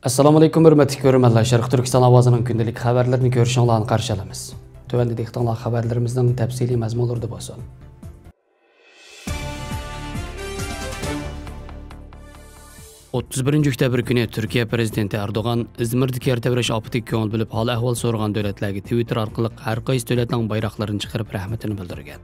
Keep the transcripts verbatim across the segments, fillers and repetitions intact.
ئەسسالامۇئەلەيكۇم، ھۆرمەتلىك كۆرۈرمەنلەر. شەرقىي تۈركىستان ئاۋازىنىڭ كۈندىلىك خەۋەرلىرىنى كۆرۈشۈڭلارنى قارشى ئالىمىز. تۆۋەندە دىققىتىڭلار خەۋەرلىرىمىزنىڭ تەپسىلىي مەزمۇنلىرىدا بولسۇن. ئوتتۇز بىرىنچى ئۆكتەبىر كۈنى تۈركىيە پىرېزىدېنتى ئەردوغان ئىزمىردىكى يەر تەۋرەش ئاپىتىگە كۆڭۈل بۆلۈپ، ھال-ئەھۋال سورىغان دۆلەتلەرگە تىۋىتتېر ئارقىلىق ھەر قايسى دۆلەتنىڭ بايراقلىرىنى چىقىرىپ رەھمىتىنى بىلدۈرگەن.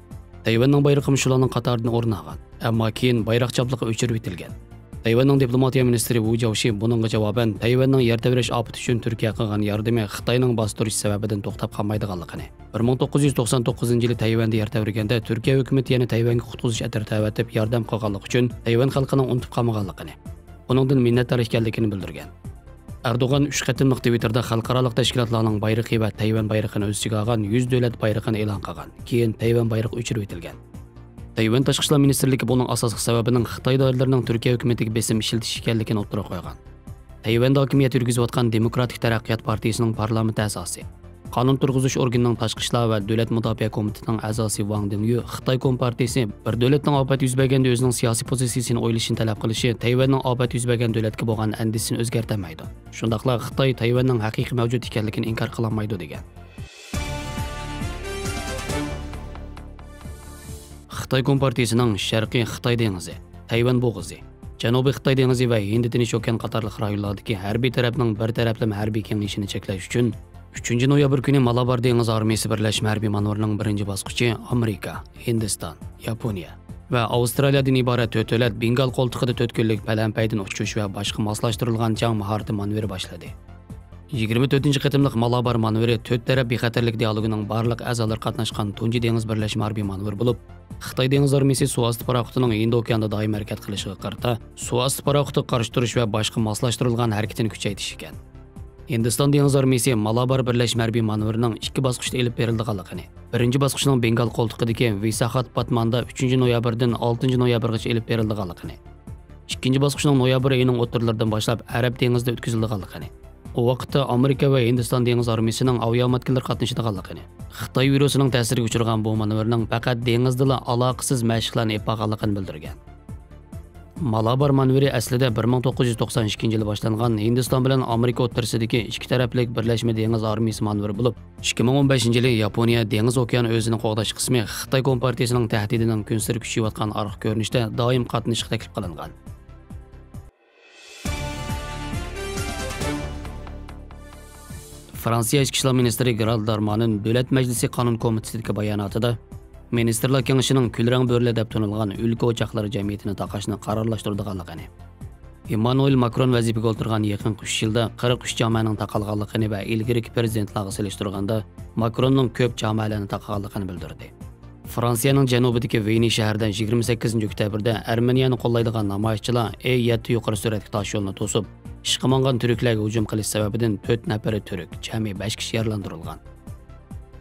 تەيۋەننىڭ بايرىقىمۇ شۇلارنىڭ قاتارىدىن ئورۇن ئالغان، ئەمما كېيىن بايراق چاپلىقى ئۆچۈرۈۋېتىلگەن. تەيۋەننىڭ دىپلوماتىيە مىنىستىرى ۋۇ جياۋشى بۇنىڭغا جاۋابەن، تەيۋەننىڭ يەر تەۋرەش ئاپىتى ئۈچۈن تۈركىيە قىلغان ياردىمى خىتاينىڭ باستۇرۇشى سەۋەبىدىن توختاپ قالمايدىغانلىقىنى، بىر مىڭ توققۇز يۈز توقسان توققۇزىنچى يىلى تەيۋەندە يەر تەۋرىگەندە تۈركىيە ھۆكۈمىتى يەنە تەيۋەنگە قۇتقۇزۇش ئەترىتى ئەۋەتىپ ياردەم قىلغانلىقى ئۈچۈن تەيۋەن خەلقىنىڭ ئۇنتۇپ قالمىغانلىقىنى، ئۇنىڭدىن مىننەتدار ئىكەنلىكىنى بىلدۈرگەن. ئەردوغان ئۈچ قېتىملىق تىۋىتتېردا خەلقئارالىق تەشكىلاتلارنىڭ بايرىقى ۋە تەيۋەن بايرىقىنى ئۆز ئىچىگە ئالغان يۈز دۆلەت بايرىقىنى ئېلان قىلغان، كېيىن تەيۋەن بايرىقى ئۆچۈرۈۋېتىلگەن. تەيۋەن تاشقى ئىشلار مىنىستىرلىكى بۇنىڭ ئاساسلىق سەۋەبىنىڭ خىتاي دائىرىلىرىنىڭ تۈركىيە ھۆكۈمىتىگە بېسىم ئىشلىتىش ئىكەنلىكىنى ئوتتۇرىغا قويغان. تەيۋەندە ھاكىمىيەت يۈرگۈزۈۋاتقان دېموكراتىك تەرەققىيات پارتىيىسىنىڭ پارلامېنت ئەزاسى، قانۇن تۇرغۇزۇش ئورگىنىنىڭ تاشقى ئىشلار ۋە دۆلەت مۇداپىئە كومىتېتىنىڭ ئەزاسى ۋاڭ دىڭيۈ خىتاي كومپارتىيىسى بىر دۆلەتنىڭ ئاپەت يۈز بەرگەندە ئۆزىنىڭ سىياسىي پوزىتسىيىسىنى ئويلىشىنى تەلەپ قىلىشى تەيۋەننىڭ ئاپەت يۈز بەرگەن دۆلەتكە بولغان ئەندىشىسىنى ئۆزگەرتەلمەيدۇ. شۇنداقلا خىتاي تەيۋەننىڭ ھەقىقىي مەۋجۇت ئىكەنلىكىنى ئىنكار قىلالمايدۇ، دېگەن. خىتاي كومپارتىيىسىنىڭ شەرقىي خىتاي دېڭىزى، تەيۋەن بوغۇزى، جەنۇبىي خىتاي دېڭىزى ۋە ھىندى تىنچ ئوكيان قاتارلىق رايونلاردىكى ھەربىي تەرەپنىڭ بىر تەرەپلىمە ھەربىي كېڭىيىشىنى چەكلەش ئۈچۈن، ئۈچىنچى نويابىر كۈنى مالابار دېڭىز ئارمىيىسى بىرلەشمە ھەربىي مانېۋىرىنىڭ بىرىنچى باسقۇچى ئامېرىكا، ھىندىستان، ياپونىيە ۋە ئاۋسترالىيەدىن ئىبارەت تۆت دۆلەت بېنگال قولتۇقىدا تۆت كۈنلۈك پەلەمپەيدىن ئۇچۇش ۋە باشقا ماسلاشتۇرۇلغان جەڭ ماھارىتى مانېۋىرى باشلىدى. يىگىرمە تۆتىنچى قېتىملىق مالابار مانېۋىرى تۆت تەرەپ بىخەتەرلىك دىئالوگىنىڭ بارلىق ئەزالىرى قاتناشقان تۇنجى دېڭىز بىرلەشمە ھەربىي مانېۋىرى بولۇپ، خىتاي دېڭىز ئارمىيىسى سۇ ئاستى پاراخوتىنىڭ ھىندى ئوكياندا دائىم ھەرىكەت قىلىشىغا قارىتا، سۇ ئاستى پاراخوتىغا قارشى تۇرۇش ۋە باشقا ماسلاشتۇرۇلغان ھەرىكىتىنى كۈچەيتىش ئىكەن. ھىندىستان دېڭىز ئارمىيىسى مالابار بىرلەشمە ھەربىي مانېۋىرىنىڭ ئىككى باسقۇچتا ئېلىپ بېرىلىدىغانلىقىنى، بىرىنچى باسقۇچنىڭ بېنگال قولتۇقىدىكى ۋىساخاتپاتماندا ئۈچىنچى نويابىردىن ئالتىنچى نويابىرغىچە ئېلىپ بېرىلىدىغانلىقىنى، ئىككىنچى باسقۇچنىڭ نويابىر ئېيىنىڭ ئوتتۇرىلىرىدىن باشلاپ ئەرەب دېڭىزىدا ئۆتكۈزۈلىدىغانلىقىنى، ئۇ ۋاقىتتا ئامېرىكا ۋە ھىندىستان دېڭىز ئارمىيىسىنىڭ ئاۋىئاماتكىلىرى قاتنىشىدىغانلىقىنى، خىتاي ۋىرۇسىنىڭ تەسىرىگە ئۇچرىغان بۇ مانېۋىرنىڭ پەقەت دېڭىزدىلا ئالاقىسىز مەشىقلەرنى ئېلىپ بارغانلىقىنى بىلدۈرگەن. مالابار مانېۋىرى ئەسلىدە بىر مىڭ توققۇز يۈز توقسان ئىككىنچى يىلى باشلانغان ھىندىستان بىلەن ئامېرىكا ئوتتۇرىسىدىكى ئىككى تەرەپلىك بىرلەشمە دېڭىز ئارمىيىسى مانېۋىرى بولۇپ، ئىككى مىڭ ئون بەشىنچى يىلى ياپونىيە دېڭىز ئوكيان ئۆزىنى قوغداش قىسمى خىتاي كومپارتىيىسىنىڭ تەھدىتىنىڭ كۈنسېرى كۈچىيىۋاتقان ئارقا كۆرۈنۈشتە دائىم قاتنىشىشقا تەكلىپ قىلىنغان. فرانسىيە ئىچكى ئىشلار مىنىستىرى گېرار دارمانىن دۆلەت مەجلىسى قانۇن كومىتېتىدىكى باياناتىدا مىنىستىرلار كېڭىشىنىڭ كۈلرەڭ بۆرىلەر دەپ تونۇلغان ئۆلكە ئوچاقلىرى جەمئىيىتىنى تاقاشنى قارارلاشتۇرىدىغانلىقىنى، ئېممانۇئېل ماكرون ۋەزىپىگە ئولتۇرغان يېقىنقى ئۈچ يىلدا قىرىق ئۈچ جامەنىڭ تاقالغانلىقىنى ۋە ئىلگىرىكى پىرېزىدېنتلارغا سېلىشتۇرغاندا ماكروننىڭ كۆپ جامەلەرنى تاقىغانلىقىنى بىلدۈردى. فرانسىيەنىڭ جەنۇبىدىكى ۋېنى شەھىرىدە يىگىرمە سەككىزىنچى ئۆكتەبىردە ئەرمېنىيەنى قوللايدىغان نامايىشچىلار ئېي يەتتە يۇقىرى سۈرئەتلىك تاشيولنى توسۇپ، ئىشقا ماڭغان تۈركلەرگە ھۇجۇم قىلىش سەۋەبىدىن تۆت نەپىرى تۈرك، جەمئىي بەش كىشى يارىلاندۇرۇلغان.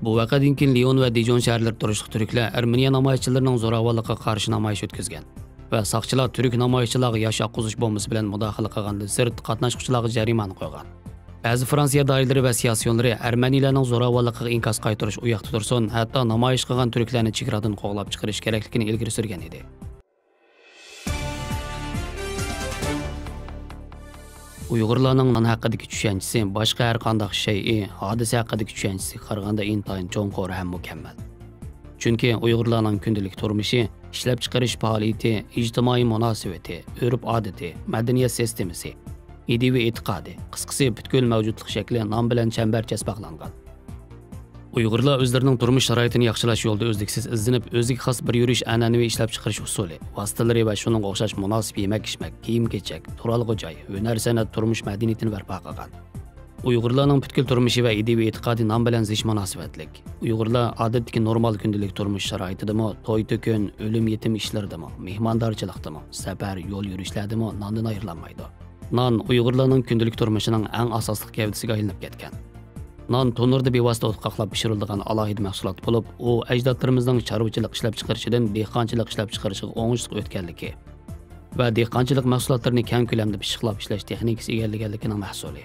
بۇ ۋەقەدىن كېيىن ليون ۋە دىجون شەھەرلىرىدە تۇرۇشلۇق تۈركلەر ئەرمېنىيە نامايىشچىلىرىنىڭ زوراۋانلىقىغا قارشى نامايىش ئۆتكۈزگەن ۋە ساقچىلار تۈرك نامايىشچىلارغا ياش ئاققۇزۇش بومبىسى بىلەن مۇداخىلە قىلغاندىن سىرت، قاتناشقۇچىلارغا جەرىمانە قويغان. بەزى فرانسىيە دائىرىلىرى ۋە سىياسىيونلىرى ئەرمەنىيلەرنىڭ زوراۋانلىقىغا ئىنكاس قايتۇرۇش ئۇياقتا تۇرسۇن، ھەتتا نامايىش قىلغان تۈركلەرنى چېگرادىن قوغلاپ چىقىرىش كېرەكلىكىنى ئىلگىرى سۈرگەن ئىدى. ئۇيغۇرلارنىڭ نان ھەققىدىكى چۈشەنچىسى باشقا ھەر قانداق شەيئى، ھادىسە ھەققىدىكى چۈشەنچىسىگە قارىغاندا ئىنتايىن چوڭقۇر ھەم مۇكەممەل. چۈنكى ئۇيغۇرلارنىڭ كۈندىلىك تۇرمۇشى، ئىشلەپچىقىرىش پائالىيىتى، ئىجتىمائىي مۇناسىۋىتى، ئۆرپ-ئادىتى، مەدەنىيەت سىستېمىسى، ئىدىيە ۋە ئېتىقادى، قىسقىسى، پۈتكۈل مەۋجۇتلۇق شەكلى نان بىلەن چەمبەرچاس باغلانغان. ئۇيغۇرلار ئۆزلىرىنىڭ تۇرمۇش شارائىتىنى ياخشىلاش يولىدا ئۈزلۈكسىز ئىزدىنىپ، ئۆزىگە خاس بىر يۈرۈش ئەنئەنىۋى ئىشلەپچىقىرىش ئۇسۇلى، ۋاسىتىلىرى ۋە شۇنىڭغا ئوخشاش مۇناسىپ يېمەك-ئىچمەك، كىيىم-كېچەك، تۇرالغۇ جاي، ھۈنەر-سەنئەت، تۇرمۇش مەدەنىيىتىنى بەرپا قىلغان. ئۇيغۇرلارنىڭ پۈتكۈل تۇرمۇشى ۋە ئىدىيە ۋە ئېتىقادى نان بىلەن زىچ مۇناسىۋەتلىك. ئۇيغۇرلار ئادەتتىكى نورمال كۈندىلىك تۇرمۇش شارائىتىدىمۇ، توي-تۆكۈن، ئۆلۈم-يېتىم ئىشلىرىدىمۇ، مېھماندارچىلىقتىمۇ، سەپەر، يول يۈرۈشلەردىمۇ ناندىن ئايرىلالمايدۇ. نان ئۇيغۇرلارنىڭ كۈندىلىك تۇرمۇشىنىڭ ئەڭ ئاساسلىق گەۋدىسىگە ئايلىنىپ كەتكەن. نان تونۇردا بىۋاسىتە ئوتقا قاقلاپ پىشۇرۇلىدىغان ئالاھىدە مەھسۇلات بولۇپ، ئۇ ئەجدادلىرىمىزنىڭ چارۋىچىلىق ئىشلەپچىقىرىشىدىن دېھقانچىلىق ئىشلەپچىقىرىشىغا ئوڭۇشلۇق ئۆتكەنلىكى ۋە دېھقانچىلىق مەھسۇلاتلىرىنى كەڭ كۆلەمدە پىششىقلاپ ئىشلەش تېخنىكىسى ئىگىلىگەنلىكىنىڭ مەھسۇلى.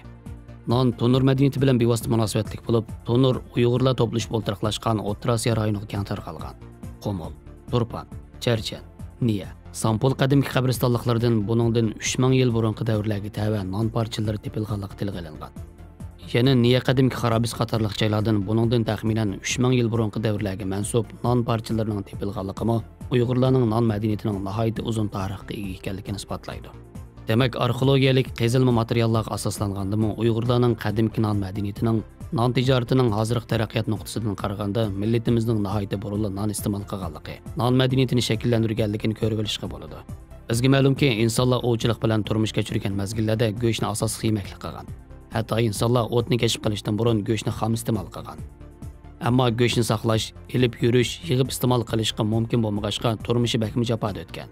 نان تونۇر مەدەنىيىتى بىلەن بىۋاسىتە مۇناسىۋەتلىك بولۇپ، تونۇر ئۇيغۇرلار توپلىشىپ ئولتۇراقلاشقان ئوتتۇرا ئاسىيا رايونىغا كەڭ تارقالغان. قۇمۇل، تۇرپان، چەرچەن، نىيە، سامپۇل قەدىمكى قەبرىستانلىقلىرىدىن بۇنىڭدىن ئۈچ مىڭ يىل بۇرۇنقى دەۋرلەرگە تەۋە نان پارچىلىرى تېپىلغانلىقى تىلغا ئېلىنغان. يەنە نىيە قەدىمكى خارابىسى قاتارلىق جايلاردىن بۇنىڭدىن تەخمىنەن ئۈچ مىڭ يىل بۇرۇنقى دەۋرلەرگە مەنسۇپ نان پارچىلىرىنىڭ تېپىلغانلىقىمۇ ئۇيغۇرلارنىڭ نان مەدەنىيىتىنىڭ ناھايىتى ئۇزۇن تارىخقا ئىگە ئىكەنلىكىنى ئىسپاتلايدۇ. دېمەك، ئارخېئولوگىيەلىك قېزىلما ماتېرىياللارغا ئاساسلانغاندىمۇ، ئۇيغۇرلارنىڭ قەدىمكى نان مەدەنىيىتىنىڭ، نان تىجارىتىنىڭ ھازىرقى تەرەققىيات نۇقتىسىدىن قارىغاندا، مىللىتىمىزنىڭ ناھايىتى بۇرۇنلا نان ئىستېمال قىلغانلىقى، نان مەدەنىيىتىنى شەكىللەندۈرگەنلىكىنى كۆرۈۋېلىشقا بولىدۇ. بىزگە مەلۇمكى، ئىنسانلار ئوۋچىلىق بىلەن تۇرمۇش كەچۈرگەن مەزگىللەردە گۆشنى ئاساسلىق يېمەكلىك قىلغان. ھەتتا ئىنسانلار ئوتنى كەشىپ قىلىشتىن بۇرۇن گۆشنى خام ئىستېمال قىلغان. ئەمما گۆشنى ساقلاش، ئېلىپ يۈرۈش، يىغىپ ئىستېمال قىلىشقا مۇمكىن بولمىغاچقا، تۇرمۇشى بەكمۇ جاپادا ئۆتكەن.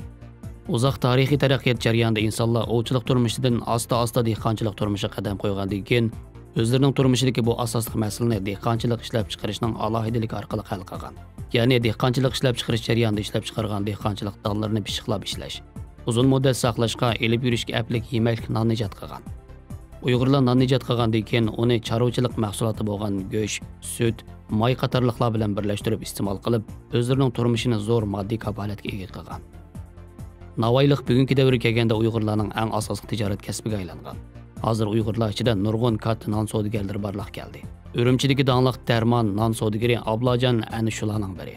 ئۇزاق تارىخىي تەرەققىيات جەريانىدا ئىنسانلار ئوۋچىلىق تۇرمۇشىدىن ئاستا-ئاستا دېھقانچىلىق تۇرمۇشىغا قەدەم قويغاندىن كېيىن، ئۆزلىرىنىڭ تۇرمۇشىدىكى بۇ ئاساسلىق مەسىلىنى دېھقانچىلىق ئىشلەپچىقىرىشنىڭ ئالاھىدىلىكى ئارقىلىق ھەل قىلغان. يەنى دېھقانچىلىق ئىشلەپچىقىرىش جەريانىدا ئىشلەپچىقارغان دېھقانچىلىق دانلىرىنى پىششىقلاپ ئىشلەش، ئۇزۇن مۇددەت ساقلاشقا، ئېلىپ يۈرۈشكە ئەپلىك يېمەكلىك ناننى ئىجاد قىلغان. ئۇيغۇرلار ناننى ئىجاد قىلغاندىن كېيىن، ئۇنى چارۋىچىلىق مەھسۇلاتى بولغان گۆش، سۈت، ماي قاتارلىقلار بىلەن بىرلەشتۈرۈپ ئىستېمال قىلىپ، ئۆزلىرىنىڭ تۇرمۇشىنى زور ماددىي كاپالەتكە ئىگە قىلغان. ناۋايىلىق بۈگۈنكى دەۋرگە كەلگەندە ئۇيغۇرلارنىڭ ئەڭ ئاساسلىق تىجارەت كەسپىگە ئايلانغان. ھازىر ئۇيغۇرلار ئىچىدە نۇرغۇن كاتتا نان سودىگەرلىرى بارلىققا كەلدى. ئۈرۈمچىدىكى داڭلىق دەرمان نان سودىگىرى ئابلاجان ئەنە شۇلارنىڭ بىرى.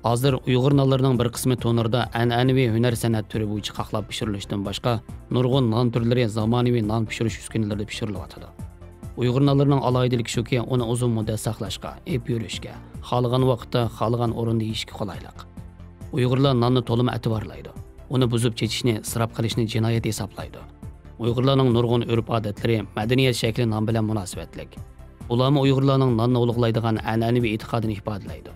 ھازىر ئۇيغۇر نانلىرىنىڭ بىر قىسمى تونۇردا ئەنئەنىۋى ھۈنەر سەنئەت تۈرى بويىچە قاقلاپ پىشۇرۇلۇشتىن باشقا، نۇرغۇن نان تۈرلىرى زامانىۋى نان پىشۇرۇش ئۈسكۈنىلىرىدە پىشۇرۇلۇۋاتىدۇ. ئۇيغۇر نانلىرىنىڭ ئالاھىدىلىكى شۇكى، ئۇنى ئۇزۇن مۇددەت ساقلاشقا، ئېلىپ يۈرۈشكە، خالىغان ۋاقىتتا، خالىغان ئورۇندا يېيىشكە قولايلىق. ئۇيغۇرلار ناننى تولىمۇ ئەتىۋارلايدۇ. ئۇنى بۇزۇپ چېچىشنى، ئىسراپ قىلىشنى جىنايەت ھېسابلايدۇ. ئۇيغۇرلارنىڭ نۇرغۇن ئۆرپ-ئادەتلىرى، مەدەنىيەت شەكلى نان بىلەن مۇناسىۋەتلىك. بۇلارمۇ ئۇيغۇرلارنىڭ ناننى ئۇلۇغلايدىغان ئەنئەنىۋى ئېتىقادىنى ئىپادىلەيدۇ.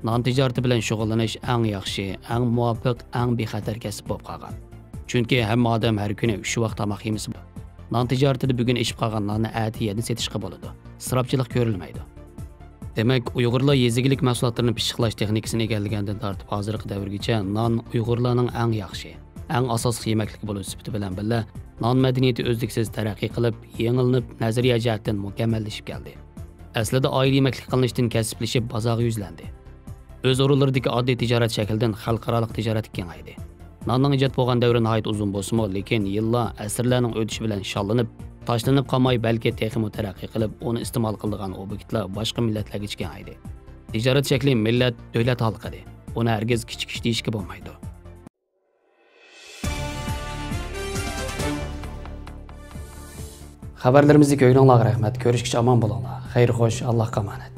نان تىجارىتى بىلەن شۇغۇللىنىش ئەڭ ياخشى، ئەڭ مۇۋاپىق، ئەڭ بىخەتەر كەسىپ بولۇپ قالغان. چۈنكى ھەممە ئادەم ھەر كۈنى ئۈچ ۋاق تاماق يېمىسە بولىدۇ. نان تىجارىتىدە بۈگۈن ئېشىپ قالغان ناننى ئەتە يەنە سېتىشقا بولىدۇ. ئىسراپچىلىق كۆرۈلمەيدۇ. دېمەك، ئۇيغۇرلار يېزا ئىگىلىك مەھسۇلاتلىرىنى پىششىقلاش تېخنىكىسىنى ئىگىلىگەندىن تارتىپ ھازىرقى دەۋرگىچە نان ئۇيغۇرلارنىڭ ئەڭ ياخشى، ئەڭ ئاساسلىق يېمەكلىكى بولۇش سۈپىتى بىلەن بىللە، نان مەدەنىيىتى ئۈزلۈكسىز تەرەققىي قىلىپ، يېڭىلىنىپ، نەزەرىيە جەھەتتىن مۇكەممەللىشىپ كەلدى. ئەسلىدە ئائىلە يېمەكلىك قىلىنىشتىن كەسىپلىشىپ، بازارغا يۈزلەندى. ئۆز ئورۇنلىرىدىكى ئاددىي تىجارەت شەكلىدىن خەلقئارالىق تىجارەتكە كېڭەيدى. ناننىڭ ئىجاد بولغان دەۋرى ناھايىتى ئۇزۇن بولسىمۇ، لېكىن يىللار، ئەسىرلەرنىڭ ئۆتۈشى بىلەن شاللىنىپ، تاشلىنىپ قالماي، بەلكى تېخىمۇ تەرەققىي قىلىپ، ئۇنى ئىستېمال قىلىدىغان ئوبيېكتلار باشقا مىللەتلەرگىچە كېڭەيدى. تىجارەت شەكلى مىللەت، دۆلەت ھالقىدى. ئۇنى ھەرگىز كىچىك ئىش دېيىشكە بولمايدۇ. خەۋەرلىرىمىزنى كۆرگىنىڭلارغا رەھمەت. كۆرۈشكىچە ئامان بولۇڭلار. خەير خوش، ئاللاھقا ئامانەت.